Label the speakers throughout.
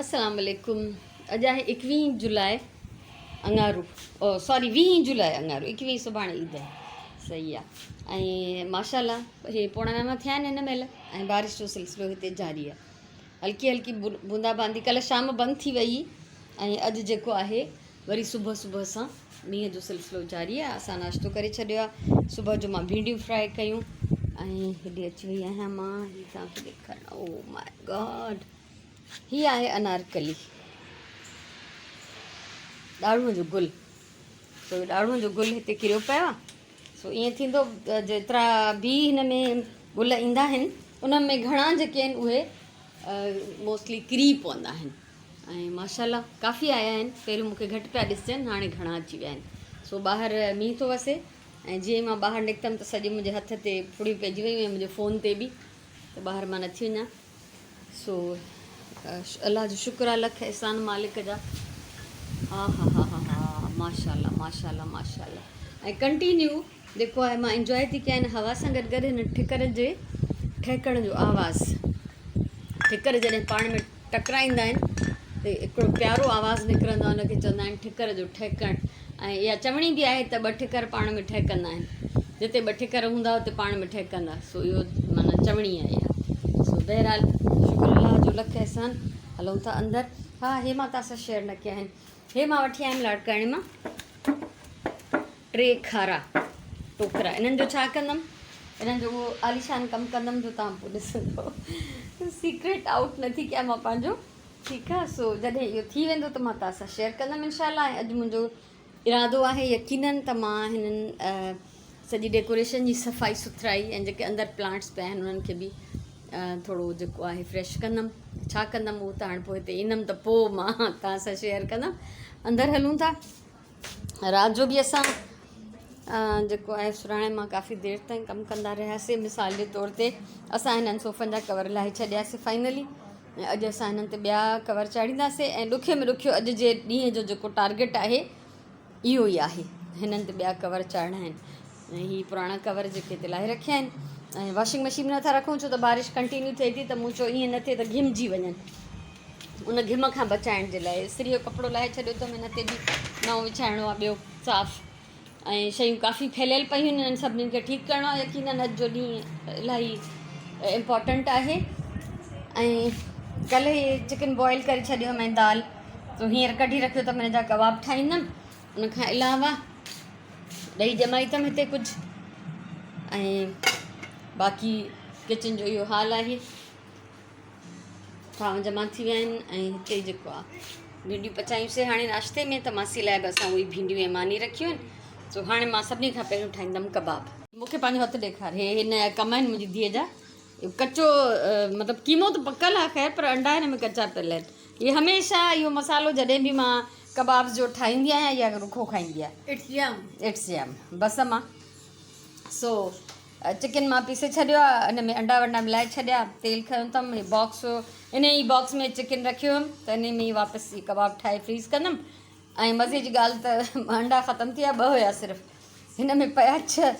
Speaker 1: السلام عليڪم اڄ آهي ايڪويهين جولاء اڱارو او سوري ويهين جولاء اڱارو ايڪويهين سڀاڻي عيد آهي صحيح آهي ۽ ماشاء الله هي پوڻا نو ٿيا آهن هن مهل ۽ بارش جو سلسلو هتي جاري آهي هلڪي هلڪي بوندا باندي ڪلهه شام بند ٿي وئي ۽ اڄ جيڪو آهي وري صبح صبح سان مينهن جو سلسلو جاري آهي اسان ناشتو ڪري ڇڏيو آهي صبح جو مان ڀينڊيون فرائي ڪيون ۽ هيڏي اچي وئي آهيان مان هي توهان کي ڏيکارڻ او ماء گاڊ هي آهي انارڪلي ڏاڙهون جو گل سو ڏاڙهون جو گل هتي ڪريو پيو آهي سو ائين ٿيندو جيترا به هن ۾ گل ايندا آهن ان ۾ گهڻا جيڪي آهن اهي موسٽلي ڪري پوندا آهن ۽ ماشاء الله ڪافي آيا آهن پهريون مونکي گهٽ پيا ڏسجن هاڻي گهڻا اچي ويا آهن سو ٻاهر مينهن ٿو وسي ۽ جيئن ئي مان ٻاهر نڪتم ته سڄي منهنجي هٿ تي ڦڙيون پئجي ويون ۽ منهنجي فون تي به ته ٻاهر مان نٿي وڃان سو الله جو شڪر آهي لک احسان مالڪ جا ها ها ها ها ها ماشاء الله ماشاء الله ماشاء الله ۽ ڪنٽينيو جيڪو آهي مان انجواء ٿي ڪيان هن هوا سان گڏ گڏ هن ٺڪر جي ٺهڪڻ جو آواز. ٺڪر جڏهن پاڻ ۾ ٽڪرائيندا آهن ته هڪڙو پيارو آواز نڪرندو آهي ان کي چوندا آهن ٺڪر جو ٺهڪڻ ۽ اها چوڻي به آهي ته ٻه ٺڪر پاڻ ۾ ٺهڪندا آهن جتي ٻه ٺڪر هوندا اتي پاڻ ۾ ٺهڪندا سو اهو معنيٰ چوڻي آهي اها سو بهرحال شڪر الله جو لک احسان هلون ٿا اندر ها هي مان توهان سان شيئر نه ڪيا آهن هي مان وٺي آيم لاڙڪاڻي مان ٽي کارا ٽوڪرا انهن جو ڇا ڪندم انهن جو اهو عاليشان ڪم ڪندم جو توهان پوء ڏسندو سيڪريٽ آئوٽ نه ٿي ڪيان مان پنهنجو ٺيڪ آ سو جڏهن اهو ٿي ويندو ته مان توهان سان شيئر ڪندم انشاء الله ۽ اڄ منهنجو ارادو آهي يقينن ته مان هنن سڄي ڊيڪوريشن جي صفائي سٿرائي ۽ جيڪي اندر پلانٽس پيا آهن انهن کي به ٿورو جيڪو آهي فريش ڪندم ڇا ڪندم اهو ته هاڻي پوء هتي ايندم ته پوء مان توهان سان شيئر ڪندم اندر هلون ٿا رات جو به اسان جيڪو آهي سراڻي مان ڪافي دير تائين ڪم ڪندا رهياسي مثال جي طور تي اسان هنن صوفن جا ڪور لاهي ڇڏياسي فائنلي ۽ اڄ اسان هنن تي ٻيا ڪور چاڙهينداسي ۽ ڏکي ۾ ڏکيو اڄ جي ڏينهن جو جيڪو ٽارگيٽ آهي اهو ئي آهي هنن تي ٻيا ڪور چاڙهڻا آهن ۽ هي پراڻا ڪور جيڪي هتي لاهي رکيا آهن ۽ واشنگ مشين ۾ نٿا رکون ڇو ته بارش ڪنٽينيو ٿئي ٿي ته مون چيو ائين نه ٿئي ته گهمجي وڃن ان گهم کان بچائڻ جي لاء استري جو ڪپڙو لاهي ڇڏيو اٿم ان تي به نئون وڇائڻو آهي ٻيو صاف ۽ شيون ڪافي ڦهليل پيون آهن انهن سڀني کي ٺيڪ ڪرڻو آهي يقينن اڄ جو ڏينهن الاهي امپورٽنٽ آهي ۽ ڪلهه هي چڪن بوائل ڪري ڇڏيو هئم ۽ دال تو هينئر ڪڍي رکيو اٿم هن جا ڪباب ٺاهيندم ان کان علاوه ڏهي ڄمائي اٿم هتي ڪجهه ۽ باقي ڪچن جو اهو حال آهي ٿانو جمع ٿي ويا آهن ۽ هتي جيڪو آهي ڀينڊيون پچايون سي هاڻي ناشتي ۾ ته ماسي لاء به اسان اهي ڀينڊيون ۽ ماني رکيون آهن سو هاڻي مان سڀني کان پهريون ٺاهيندم ڪباب. مون کي پنهنجو هٿ ڏيکار هي هن جا ڪم آهن منهنجي ڌيء جا ڪچو مطلب قيمو ته پڪل آهي خير پر انڊا هن ۾ ڪچا پيل آهن هي هميشه اهو مسالو جڏهن به مان ڪباب جو ٺاهيندي آهيان يا رکو کائيندي آهي
Speaker 2: it's يم
Speaker 1: it's يم بس مان سو چڪن مان پيسي ڇڏيو آ ان ۾ انڊا ونڊا ملائي ڇڏيا تيل کنيو اٿم هي باڪس هو ان ئي باڪس ۾ چڪن رکيو هيم ته ان ۾ ئي واپس هي ڪباب ٺاهي فريز ڪندم ۽ مزي جي ڳالهه ته انڊا ختم ٿي ويا ٻه هيا صرف هن ۾ پيا ڇهه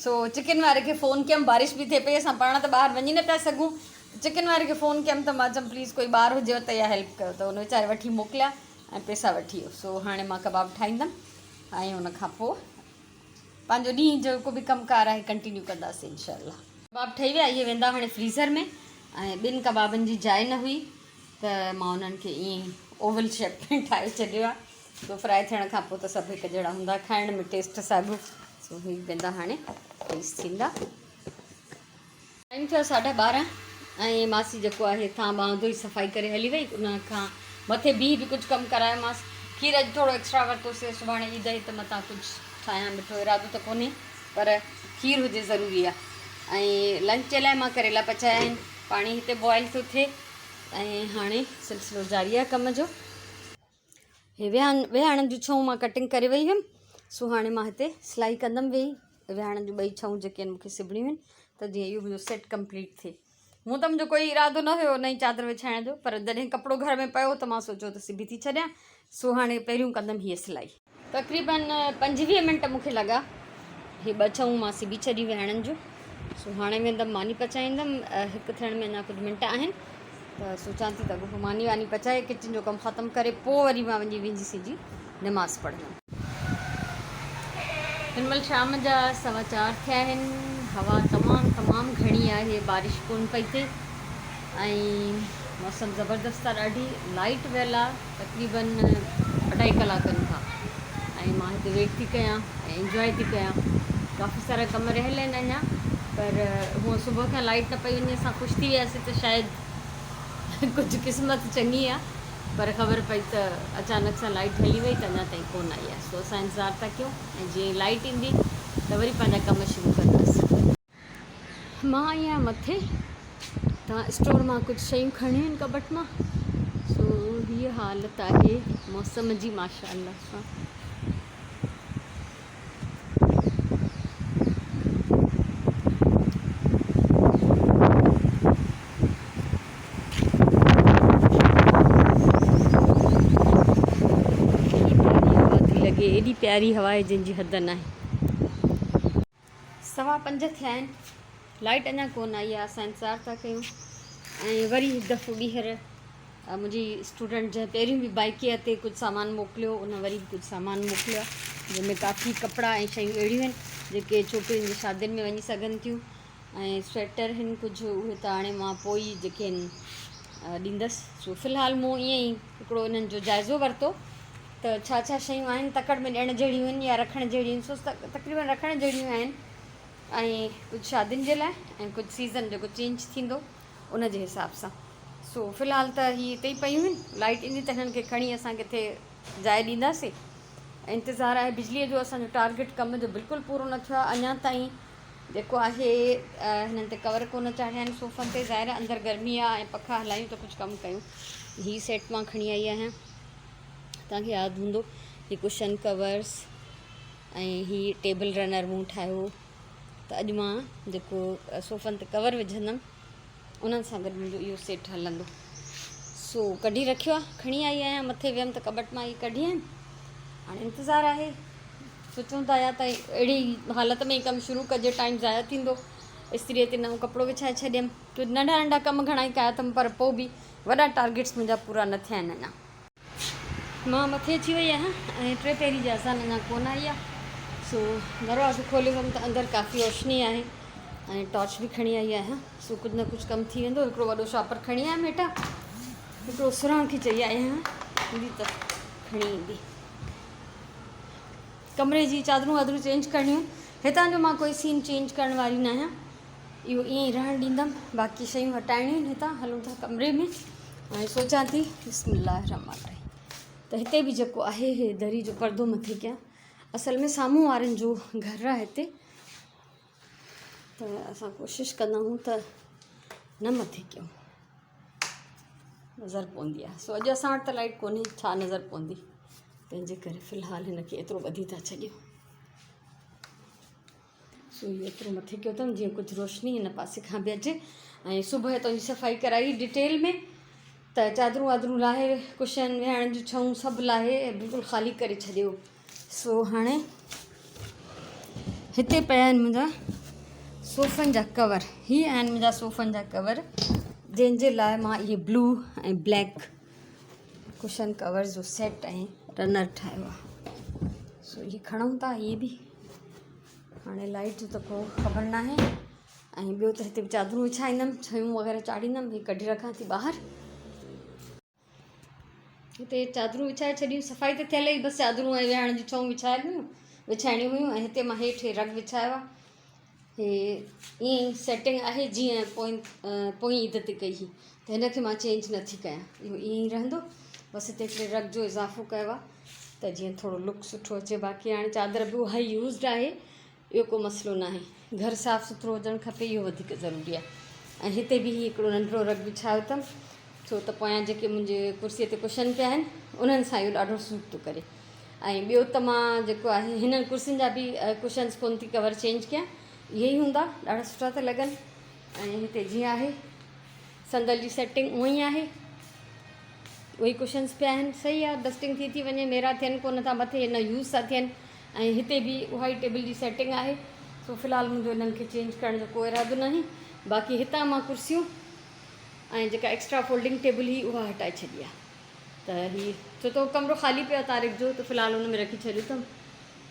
Speaker 1: سو چڪن واري کي فون ڪيم بارش به ٿئي پئي اسان پاڻ ته ٻاهر وڃي نه پيا سگهون چڪن واري کي فون ڪيم ته مان چيم پليز ڪوئي ٻار هجيو ته اها هيلپ ڪيو ته هن ويچاري وٺي موڪليا ۽ پئسا وٺي ويو سو هاڻي مان ڪباب ٺاهيندم ۽ ان کان پوء پنهنجو ڏينهن جيڪو به ڪم ڪار آهي ڪنٽينيو ڪنداسين انشاء الله. ڪباب ٺهي ويا اهي ويندا هاڻي فريزر ۾ ۽ ٻن ڪبابن جي جاء نه هئي ته مان انهن کي ائين ئي اوول شيپ ۾ ٺاهي ڇڏيو آهي سو فرائي ٿيڻ کان پوء ته سڀ هڪ جهڙا هوندا کائڻ ۾ ٽيسٽ ساڳيو سو هي ويندا هاڻي فريز ٿيندا. ٽائيم ٿيو ساڍا ٻارهن ۽ ماسي جيڪو آهي ٿان ٻانهن ڌوئي صفائي ڪري هلي وئي ان کان مٿي بيهي به ڪجهه ڪم ڪرايومانس کير اڄ ٿورو ايڪسٽرا ورتوسي سڀاڻي عيد آهي ته متان ڪجهه ٺاهيان مٺو ارادو ته ڪونهي پر کير هجي ضروري آهي ۽ لنچ جي لاء مان ڪريلا پچايا آهن پاڻي هتي بوائل ٿو ٿئي ۽ هاڻي سلسلو جاري آهي ڪم جو هي ويهاڻن جون ڇئون مان ڪٽنگ ڪري وئي هيم سو هاڻي مان هتي سلائي ڪندم ويهي ويهاڻن جون ٻئي ڇئون جيڪي آهن مونکي سبڻيون آهن ته جيئن اهو منهنجو سيٽ ڪمپليٽ ٿئي هونء ته منهنجو ڪوئي ارادو نه هيو نئين چادر وڇائڻ جو پر جڏهن ڪپڙو گهر ۾ پيو ته مان سوچيو ته سبي ٿي ڇڏيان سو هاڻي پهريون ڪندم هيء سلائي. تقريبن 25 منٽ مونکي لڳا هي ٻه ڇئون مان سبي ڇڏيون ويهاڻن جون سو هاڻي ويندم ماني پچائيندم هڪ ٿيڻ ۾ اڃا ڪجهه منٽ آهن. ته سوچان ٿي ته اڳو پوء ماني واني پچائي ڪچن جو ڪم ختم ڪري پوء وري مان وڃي وينجهي سينجهي نماز پڙهندم. هن مهل شام جا 4:15 ٿيا آهن. هوا تمام تمام گهڻي آهي، بارش ڪونه پئي ٿئي ۽ موسم زبردست آهي. ڏاڍي لائيٽ ويل آهي تقريبن اڍائي ڪلاڪن کان ۽ مان هتي ويٽ ٿي ڪيان ۽ انجواء ٿي ڪيان. ڪافي سارا ڪم رهيل آهن اڃا، پر هونء صبح کان لائيٽ نه پئي وڃي، اسان خوش ٿي وياسين ته شايد ڪجهه قسمت چڱي آهي، پر خبر پئي ته اچانڪ سان لائيٽ هلي وئي ته اڃا تائين ڪونه آئي آهي. سو اسان انتظار ٿا ڪيون ۽ جيئن ئي لائيٽ ايندي ته وري پنهنجا ڪم شروع ڪنداسين. مان آئي آهيان مٿي تان اسٽور مان ڪجهه شيون کڻيون آهن ڪٻٽ مان. سو هيء حالت آهي موسم جي ماشاء الله سان. لڳي ايڏي پياري هوا آهي جنهن جي حد ناهي. 5:15 ٿيا آهن، لائٽ اڃا ڪونه آئي آهي، اسان انتظار ٿا ڪيون ۽ وري هڪ دفعو ٻيهر منهنجي اسٽوڊنٽ جنهن پهريون به بائيڪيا تي ڪجهه سامان موڪليو ان وري به ڪجهه سامان موڪليو آهي، جنهن ۾ ڪافي ڪپڙا ۽ شيون اهڙيون آهن جيڪي ڇوڪرين جي شادين ۾ وڃي سگهن ٿيون ۽ سوئيٽر آهن ڪجهه، اهي ته هاڻي مان پوء ئي جيڪي آهن ڏيندس. سو في الحال مون ائين ئي هڪڙو انهن جو جائزو ورتو ته ڇا ڇا شيون آهن تڪڙ ۾ ڏيڻ جهڙيون آهن يا رکڻ جهڙيون آهن. سو تقريبن رکڻ جهڙيون آهن ۽ ڪجهه شادين جي لاء ۽ ڪجهه سيزن جيڪو چينج ٿيندو ان جي حساب سان. سو في الحال ته هي اتي ئي پيون آهن، لائيٽ ايندي ته هنن کي کڻي اسان ڪٿي جاء ڏينداسين. انتظار آهي بجليء جو، اسان جو ٽارگيٽ ڪم جو بلڪل پورو نه ٿيو آهي اڃا تائين، جيڪو آهي هنن تي ڪور ڪونه چاڙهيا آهن صوفن تي، ظاهر آهي اندر گرمي آهي ۽ پکا هلايون ته ڪجهه ڪم ڪيون. هي سيٽ مان کڻي آئي آهيان، توهان کي ياد هوندو، هي ڪشن ڪورس ۽ هي ٽيبل رنر مون ٺاهيو هو، ته اڄ مان جيڪو صوفن تي ڪور وجهندم انهن سان گڏ منهنجو اهو سيٽ هلندو. سو ڪڍي رکيو آهي، کڻي آئي آهيان، مٿي ويم ته ڪٻٽ مان اهي ڪڍي آيم. هاڻي انتظار آهي، سوچون ٿا يا ته اهڙي حالت ۾ ئي ڪم شروع ڪجي، ٽائيم ضايع ٿيندو. استريء تي نئون ڪپڙو وڇائي ڇڏيم، ڪجهه ننڍا ننڍا ڪم گهڻا ئي ڪيا اٿم، پر پوء به وڏا ٽارگيٽس منهنجا پورا نه ٿيا آهن اڃا. مان مٿي اچي وئي آهيان ۽ ٽي پهري جي اذان اڃا ڪونه آئي آهي، سو دروازو کوليو هئم ته اندر ڪافي روشني آهي ۽ ٽارچ به کڻي آئي آهيان، سو ڪجهه نه ڪجهه ڪم ٿي ويندو. هڪڙو وڏو شاپر کڻي آيم هيٺان، هڪڙو سرهاڻ کي چئي آئي آهيان ايندي ته کڻي ايندي. ڪمري جي چادرون وادرون چينج ڪرڻيون آهن، هتان جو مان ڪوئي سين چينج ڪرڻ واري نه آهيان، اهو ائين ئي رهڻ ڏيندم، باقي شيون هٽائڻيون آهن هتان. هلون ٿا ڪمري ۾ ۽ سوچان ٿي بسم الله الرحمٰن الرحيم ته هتي به جيڪو آهي هي دري جو پردو مٿي ڪيان، اصل ۾ سامهون وارن جو گهر آهي هتي، ته اسان ڪوشش ڪندا آهيون ته نه مٿي ڪيون، نظر پوندي آهي. سو اڄ اسان وٽ ته لائٽ ڪونهي، ڇا نظر پوندي، تنهن جي ڪري في الحال هن کي ايترو ٻڌي ٿا ڇڏيون. سو اهو ايترو مٿي ڪيو اٿم جيئن ڪجهه روشني هن پاسي کان به اچي. ۽ صبح تنهنجي صفائي ڪرائي ڊيٽيل ۾ ته چادرون وادرون لاهي، ڪشن ويهڻ جون ڇئون سڀ لاهي بلڪل خالي ڪري ڇڏيو. سو هاڻي هتي پيا آهن منهنجا صوفن جا ڪور، هي آهن منهنجا صوفن جا ڪور، جنهن جي لاء مان اهي بلو ۽ بليڪ ڪشن ڪور جو سيٽ ۽ رنر ٺاهيو آهي. سو اهي کڻون ٿا اهي به، هاڻي لائٽ جو ته ڪو خبر ناهي. ۽ ٻيو ته هتي به چادرون وڇائيندم، ڇيون وغيره چاڙهيندم، هي ڪڍي رکان ٿي ٻاهر. هتي چادرون وڇائي ڇڏيون، صفائي ته ٿيل هئي، بس چادرون ۽ ويهڻ جون ڇئون وڇايل هيون، وڇائڻيون هيون. ۽ هتي مان هيٺ هي رگ وڇايو آهي، هي ائين ئي سيٽنگ آهي جيئن پوئين عيد تي ڪئي هئي، ته هن کي مان چينج نٿي ڪيان، اهو ائين ئي رهندو. بس هتي هڪڙي رگ جو اضافو ڪيو آهي ته جيئن ٿورو لڪ سٺو اچي، باقي هاڻي چادر به اها ئي يوزڊ آهي، اهو ڪو مسئلو ناهي. گهر صاف سٿرو هجڻ کپي، اهو وڌيڪ ضروري آهي. ۽ هتي به هي هڪڙو ننڍڙو رگ وڇايو اٿم، ڇو ته پويان جيڪي منهنجي ڪرسيء تي ڪشن پيا آهن انهن سان اهو ڏاڍو سوٽ ٿو ڪري. ۽ ٻيو ته مان جيڪو آهي هنن ڪرسين جا به ڪشنس ڪونه ٿي ڪور چينج ڪيان، اهي ئي هوندا، ڏاڍا سٺا ٿا لڳن. ۽ هتي جيئن آهي صندل جي سيٽنگ اونئن ئي آهي، اهي ڪشنس پيا آهن، صحيح آهي، ڊسٽنگ ٿي ٿي وڃي، ميرا ٿين ڪونه ٿا مٿي، نه يوز ٿا ٿين. ۽ هتي به اها ئي ٽيبل جي سيٽنگ آهي. سو في الحال منهنجو انهن کي چينج ڪرڻ جو ڪو ارادو ناهي. باقي هتان مان ڪرسيون ۽ جيڪا ايڪسٽرا فولڊنگ ٽيبل هئي اها هٽائي ڇڏي آهي ته هي ڇو ته ڪمرو خالي پيو آهي طارق جو ته في الحال ان ۾ رکي ڇڏيو اٿم.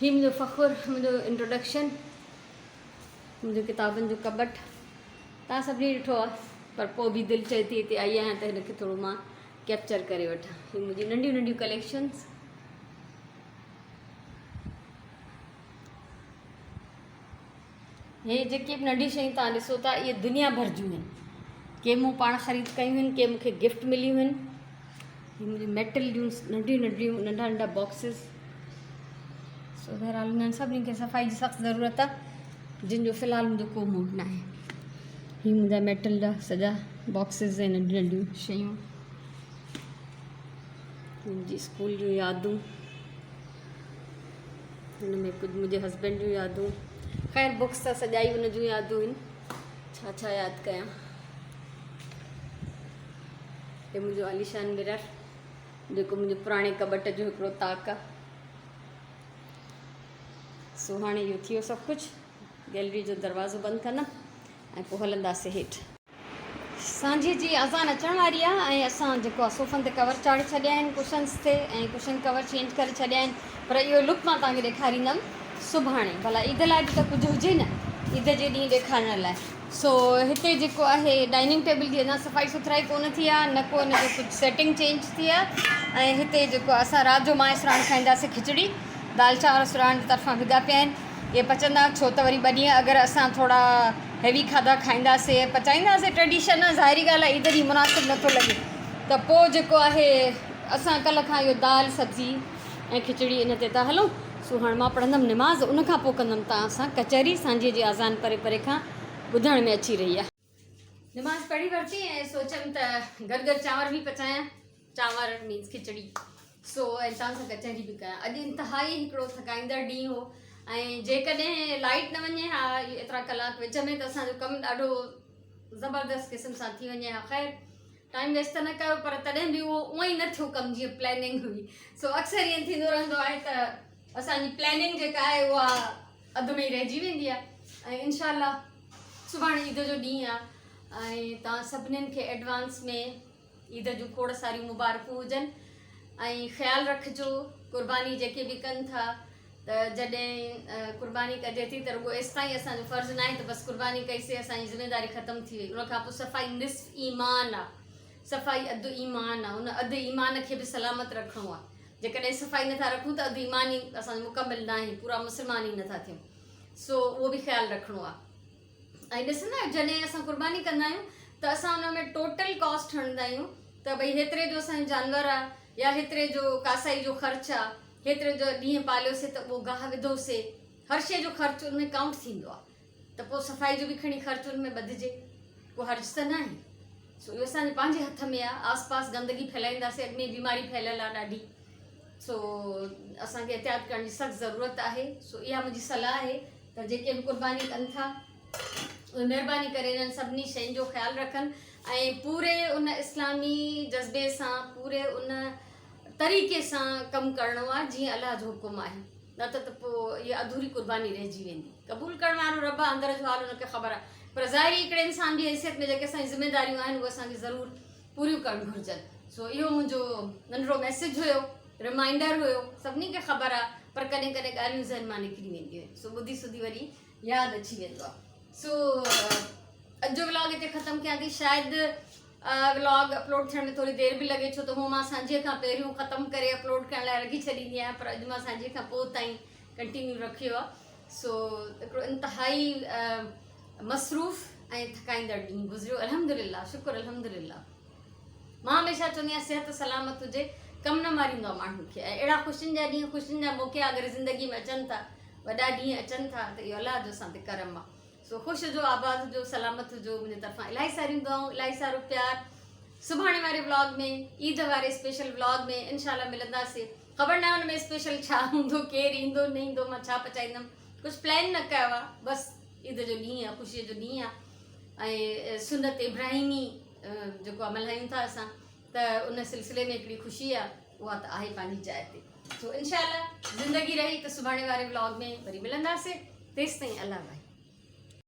Speaker 1: هي منهنجو فخر، منهنجو انٽروڊڪشن، منهنجو ڪتابن جو ڪٻٽ توهان سڀني ڏٺو آهي پر پوء به دل چئي ٿي هتي آئي آهيان ته هن کي ٿورو مان ڪيپچر ڪري وٺان. هي منهنجي ننڍيون ننڍيون ڪليڪشنز. هي جيڪي به ننڍيون شيون توهان ڏسو ٿا اهي دنيا ڀر جون آهن. ڪي مون پاڻ خريد ڪيون آهن ڪي مون کي گفٽ مليون آهن. هي منهنجي ميٽل جون ننڍيون ننڍيون ننڍا ننڍا باڪسز. سو بهرحال انهن سڀني کي صفائي جي سخت ضرورت آهي جن جو في الحال منهنجو ڪو موڊ ناهي. هي منهنجا ميٽل جا سڄا باڪسز ۽ ننڍيون ننڍيون شيون. منهنجي اسڪول جون يادون. هن ۾ ڪجهه منهنجي هسبينڊ جون يادون. خير بڪس ته سڄا ئي ان جون يادون آهن. ڇا ڇا ياد ڪيان. هي منهنجو عاليشان مرر جيڪو منهنجي پراڻي ڪٻٽ جو هڪڙو طاق آهي. سو هاڻي اهو ٿي ويو سڀ ڪجهه. گيلري جو دروازو بند ڪندم ۽ پوء هلنداسين هيٺ. سانجهي جي اذان اچڻ واري آ ۽ اسان جيڪو آ صوفن تي ڪور چاڙهي ڇڏيا آهن ڪشنس تي ۽ ڪشن ڪور چينج ڪري ڇڏيا آهن پر اهو لڪ مان توهان کي ڏيکاريندم سڀاڻي ڀلا عيد لاء به ته ڪجهه هجي نه عيد جي ڏينهن ڏيکارڻ لاء سو هتي جيڪو آهي ڊائننگ ٽيبل جي اڃا صفائي سٿرائي ڪونه ٿي آ نه ڪو ان جو ڪجهه سيٽنگ چينج ٿي آ ۽ هتي جيڪو اسان رات جو مان سراڻ کائينداسين کچڙي دال چانور سراڻ جي طرفان ڀڳا پيا آهن اهي پچندا ڇو ته وري ٻه ڏينهن اگر اسان ٿورا هيوي کاڌا کائينداسي ۽ پچائينداسي ٽريڊيشن آهي ظاهري ڳالهه آهي عيد ڏينهن مناسب نٿو لڳي ته پوء جيڪو آهي اسان ڪلهه کان اهو دال سبزي ۽ کچڙي ان تي ٿا هلون سو هاڻ مان پڙهندم نماز ان کان پوء ڪندم توهان سان ڪچهري سانجهيء جي اذان پري پري کان ٻڌڻ ۾ اچي رهي آهي. نماز پڙهي ورتي ۽ سوچيم ته گڏ گڏ چانور به پچايان چانور مينس کچڙي سو ۽ توهان سان ڪچهري به ڪيان اڄ انتهائي هڪڙو ٿڪائيندڙ ڏينهن هو ۽ جيڪڏهن لائيٽ نه وڃي ها ايترا ڪلاڪ وچ ۾ ته اسان جو ڪم ڏاڍو زبردست قسم سان ٿي وڃي ها خير ٽائيم ويسٽ ته نه ڪيو پر تڏهن به اهو اونئن ئي نه ٿيو ڪم جيئن پلاننگ هئي سو اڪثر ائين ٿيندو رهندو آهي ته اسان جي پلاننگ جيڪا آهي اها اڌ ۾ ئي رهجي ويندي آهي ۽ انشاء الله سڀاڻي عيد جو ڏينهن آ ۽ توهان سڀنين کي ايڊوانس ۾ عيد جون کوڙ ساريون مبارڪون هجن ۽ خيال رکجو قرباني جيڪي به ڪن ٿا ته جڏهن قرباني ڪجي ٿي ته رڳو ايستائين اسان جو فرض ناهي ته بس قرباني ڪئي سي اسان جي ذميداري ختم ٿي وئي ان کان پوء صفائي نصف ايمان آ صفائي اڌ ايمان آ ان اڌ ايمان کي به سلامت رکڻو آ جيڪڏهن صفائي نٿا رکون ته اڌ ايمان ئي اسان جو مڪمل ناهي پورا مسلمان ئي نٿا ٿيون سو اهو به خيال رکڻو آهي ۽ ڏسندا آهيو جڏهن اسان قرباني ڪندا آهيون ته اسان ان ۾ ٽوٽل ڪاسٽ هڻندا آهيون ته ڀئي هيتري جو اسان جو جانور آهي يا هيتري جو ڪاسائي جو خرچ آهي هيتري جو ڏينهن پاليوسي ته اهو گاهه وڌوسي هر شيء جو خرچ ان ۾ ڪائونٽ ٿيندو آهي ته پوء صفائي جو به کڻي خرچ ان ۾ ٻڌجي ڪو حرج ته ناهي سو اهو اسان جي پنهنجي هٿ ۾ آهي آس پاس گندگي ڦهلائينداسي اڳ ۾ بيماري ڦهليل آهي ڏاڍي سو اسان کي احتياط ڪرڻ جي سخت ضرورت آهي سو اها منهنجي صلاح آهي ته جيڪي به قرباني ڪن ٿا اهي مهرباني ڪري انهن سڀني شين جو خيال رکن ۽ پوري ان اسلامي جذبي سان پوري ان طريقي سان ڪم ڪرڻو آهي جيئن الله جو حڪم آهي نه ته ته پوء اها اڌوري قرباني رهجي ويندي قبول ڪرڻ وارو رب آهي اندر جو حال ان کي خبر آهي پر ظاهري هڪڙي انسان جي حيثيت ۾ جيڪي اسان جون ذميداريون آهن اهي اسان کي ضرور پوريون ڪرڻ گهرجن سو اهو منهنجو ننڍڙو ميسيج هيو ريمائنڊر هيو سڀني کي خبر آهي پر ڪڏهن ڪڏهن ڳالهيون ذهن مان نڪري وينديون آهن سو ٻڌي سڌي وري ياد اچي ويندو آهي سو اڄ جو ولاگ هتي ختم ڪيان ٿي شايد ولاگ اپلوڊ ٿيڻ ۾ ٿوري دير به لڳي ڇو ته هو مان سانجهيء کان پهريون ختم ڪري اپلوڊ ڪرڻ لاء رکي ڇڏيندي آهيان پر اڄ مان سانجهيء کان پوء تائين ڪنٽينيو رکيو آهي سو هڪڙو انتهائي مصروف ۽ ٿڪائيندڙ ڏينهن گذريو الحمدلله شڪر الحمدلله مان هميشه چوندي آهيان صحت سلامت هجي ڪم نه ماريندو آهي ماڻهو کي ۽ اهڙا خوشين جا ڏينهن خوشين جا موقعا اگر زندگي ۾ اچن ٿا وڏا ڏينهن اچن ٿا ته اهو الله جو اسان تي ڪرم آهي سو خوش هجو آباد هجو سلامت هجو منهنجي طرفان الاهي ساريون دعائون الاهي سارو پيار سڀاڻي واري ولاگ ۾ عيد واري اسپيشل ولاگ ۾ انشاء الله ملنداسي خبر ناهي ان ۾ اسپيشل ڇا هوندو ڪير ايندو نه ايندو مان ڇا پچائيندم ڪجهه پلان نه ڪيو آهي بس عيد جو ڏينهن آهي خوشيء جو ڏينهن آهي ۽ سنت ابراهيمي جيڪو آهي ملهايون ٿا اسان ته ان سلسلي ۾ هڪڙي خوشي آهي اها ته آهي پنهنجي جاء تي سو انشاء الله زندگي رهي ته سڀاڻي واري ولاگ ۾ وري ملنداسي تيستائين الله واهي.